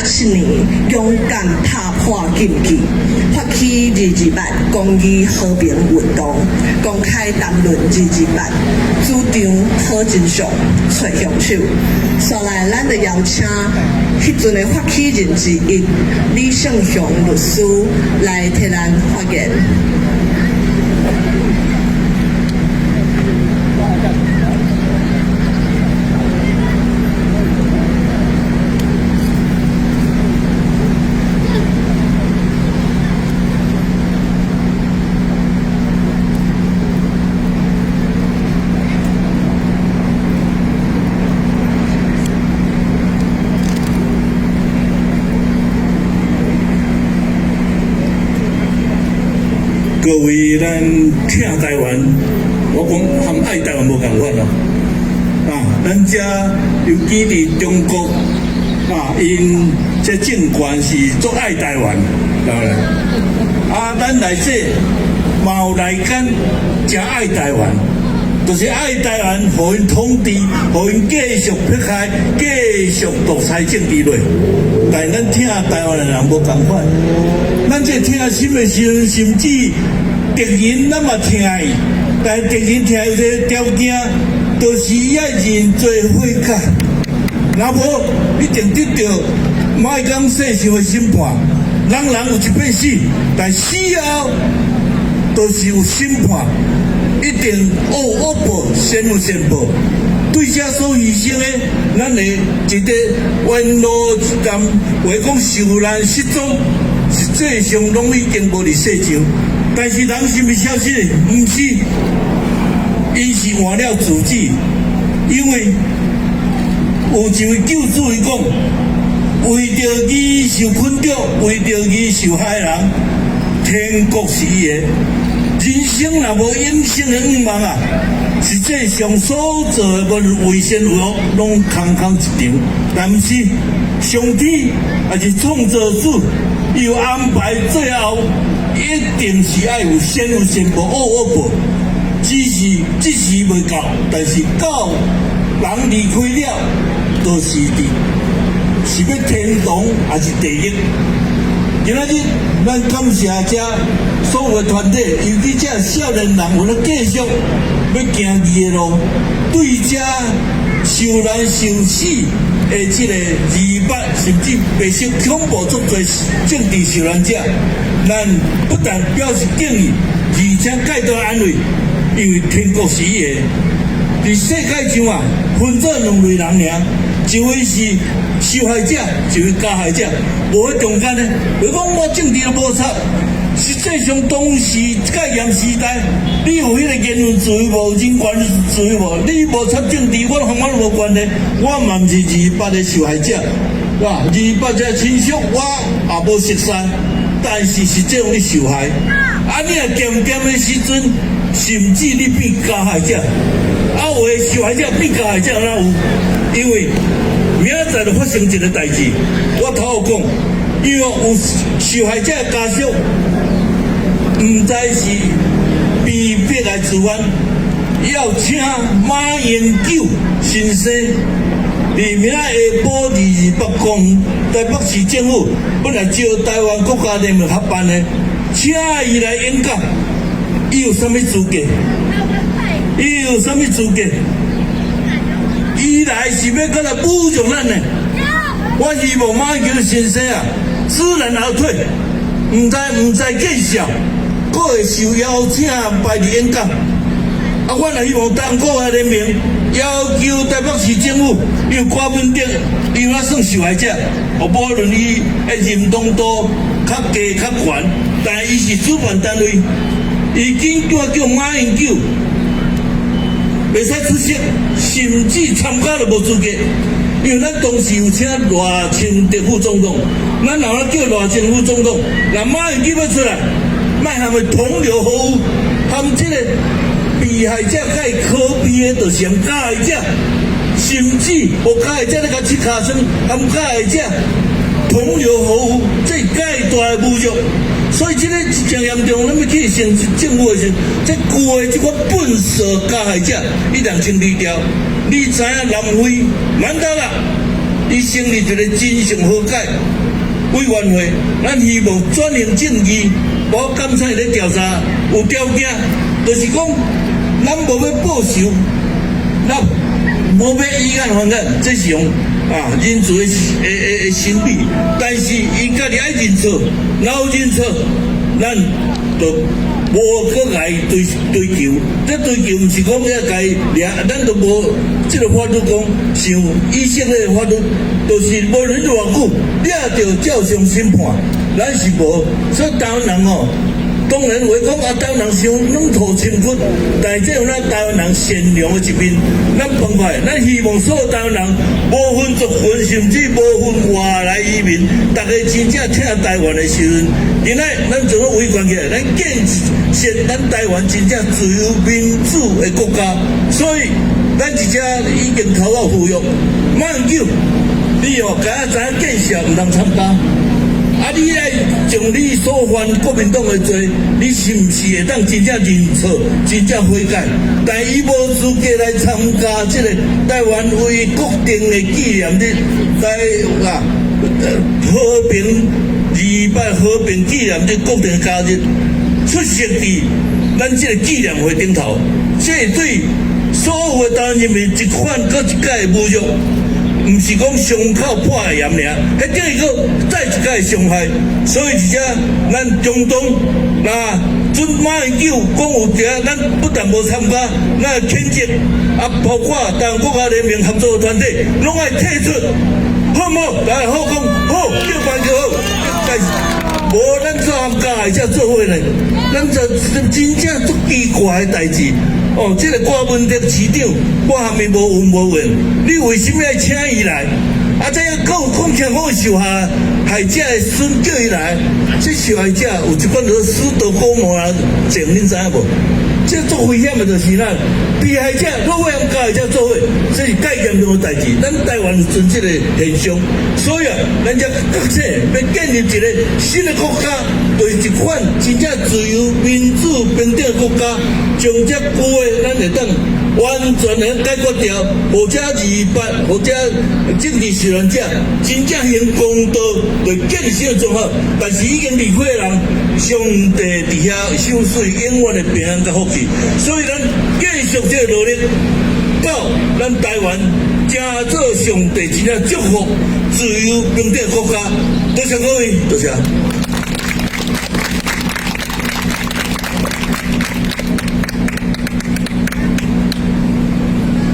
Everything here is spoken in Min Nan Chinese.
七年勇敢拍破禁忌，發起二二八公義和平運動，公開談論二二八，主張討真相、揣兇手。紲來，咱就邀請彼陣的發起人之一李勝雄律師來替咱發言。各位，咱疼台灣，我講和愛台灣無仝款咯。啊，咱遮尤其佇中國啊，𪜶這政權是足愛台灣，對無？啊，咱內底嘛有內奸，誠愛台灣，就是愛台灣，予𪜶統治，予𪜶繼續迫害，繼續獨裁政治落。但是咱疼台灣的人無仝款，咱這疼心的時陣，甚至敵人咱嘛疼伊，但是敵人疼伊這個條件，就是伊愛認罪悔改。若無，一定得著莫講世上的審判，人人有一擺死，但死後就是有審判，一定惡有惡報，善有善報。對這所犧牲的，咱會一個冤路一擔，話講受難失蹤，實際上攏已經無佇世上。但是人是毋是消失的？毋是，𪜶是換了自己，因為有一位救主伊講，為著義受困著，為著義受害人，天國是伊的。人生若無永生的願望啊，實際上所做的無論為善為惡，攏空空一場。但是上天抑是創造主，伊有安排，最後一定是愛有善有善報，惡有惡報。只是這時未到，但是到人離開了，就是佇是欲天堂抑是地獄。今仔日咱感謝遮所有的團體，尤其這少年人有咧繼續欲行義的路，對遮受難受死的這個二八，甚至白色恐怖足濟政治受難者，咱不但表示敬意，而且蓋大安慰，因為天國是伊的。佇世界上啊，分做兩類人爾，一位是受害者，一位加害者，無彼中間呢。袂講我政治都無插，實際上當時戒嚴時代，你有彼個言論自由無？人權自由無？你無插政治，我和我無關係，我嘛毋是二八的受害者，哇！二八這親屬我也無熟似，但是實際上你受害。啊，你若恬恬的時陣，甚至你變加害者，啊，有的受害者變加害者哪有？因為明仔載就發生一個代誌，我頭有講，因為有受害者的家屬，毋知是被迫來自願，要請馬英九先生，佇明仔下晡二二八公園，台北市政府本來招台灣國家聯盟合辦的，請伊來演講，伊有啥物資格？伊有啥物資格？伊來是欲閣來侮辱咱呢？我希望馬英九先生啊，知難而退，毋知毋知見笑，閣會受邀請排佇演講。啊，我若希望台灣國家聯盟要求台北市政府，因為柯文哲伊嘛算受害者，哦，無論伊的認同度較低較懸，但伊是主辦單位，伊緊叫叫馬英九袂使出席，甚至參加都無資格。因為咱當時有請賴清德副總統，咱若叫賴清副總統，若馬英九欲出來，莫含伊同流合污，含這個被害者佮伊可悲的，就是含加害者，甚至無加害者咧共切尻川，含加害者同流合污，這是蓋大的侮辱。所以這個真嚴重，咱欲去縣政府的時陣，這舊的這款笨蛇加害者，一定清理掉。你知影南非曼德拉伊成立一個真相和解委員會，咱希望轉型正義，包括監察咧調查有條件，就是講咱無欲報仇，咱無欲以眼還眼，這是用仁慈的心理。但是伊家己愛認錯，若有認錯，咱就無閣共伊追究。這追究毋是講欲共伊掠，咱都無這个法律講，像以色列的法律，就是無論偌久，掠著照常審判，咱是無。所以台灣人哦，當然話講啊，台灣人傷軟土深骨，但是這有咱台灣人善良的一面。咱澎快，咱希望所有台灣人無分族群，甚至無分外來移民，逐家真正疼台灣的時陣，今仔咱就咧維權起來，咱建設咱台灣真正自由民主的國家。所以，咱這遮已經頭仔呼籲，馬英九，你哦，敢若知影建設毋通參加。啊！你愛將你所犯國民黨的罪，你是毋是會當真正認錯、真正悔改？但伊無資格來參加這個台灣為國定的紀念日，來和平二八和平紀念日國定假日出席佇咱這個紀念會頂頭，這對所有的台灣人民一款閣一擺的侮辱。毋是講傷口破炎爾，彼等於閣再一擺傷害。所以佇遮咱中黨若準馬英九講有遮，咱不但無參加，咱會譴責啊，包括台灣國家聯盟合作團體，攏愛退出，好無？來好講好，叫辦就好。但是無咱做加害者做伙呢，咱這真正足奇怪的代誌。哦，這個郭文德市長，我含伊無恩無怨，你為什麼愛請伊來？啊，這閣有講起來，我受害害者的孫叫伊來，這受害者有一款叫做斯德哥爾摩症，恁知影無？這足危險的，就是咱被害者閣會含加害者做伙，這是蓋嚴重的代誌。咱台灣有存這個現象，所以啊，咱才覺醒欲建立一個新的國家，就是一款真正自由、民主、平等的國家，將這舊的咱會當完全的解決掉，或者28，或者政治受難者真正行公道，就建立新的綜合。但是已經離開的人，上帝佇遐守水，永遠的平安佮福氣。所以咱繼續這個努力，到咱台灣成做上帝真正祝福自由平等的國家。多謝各位，多謝。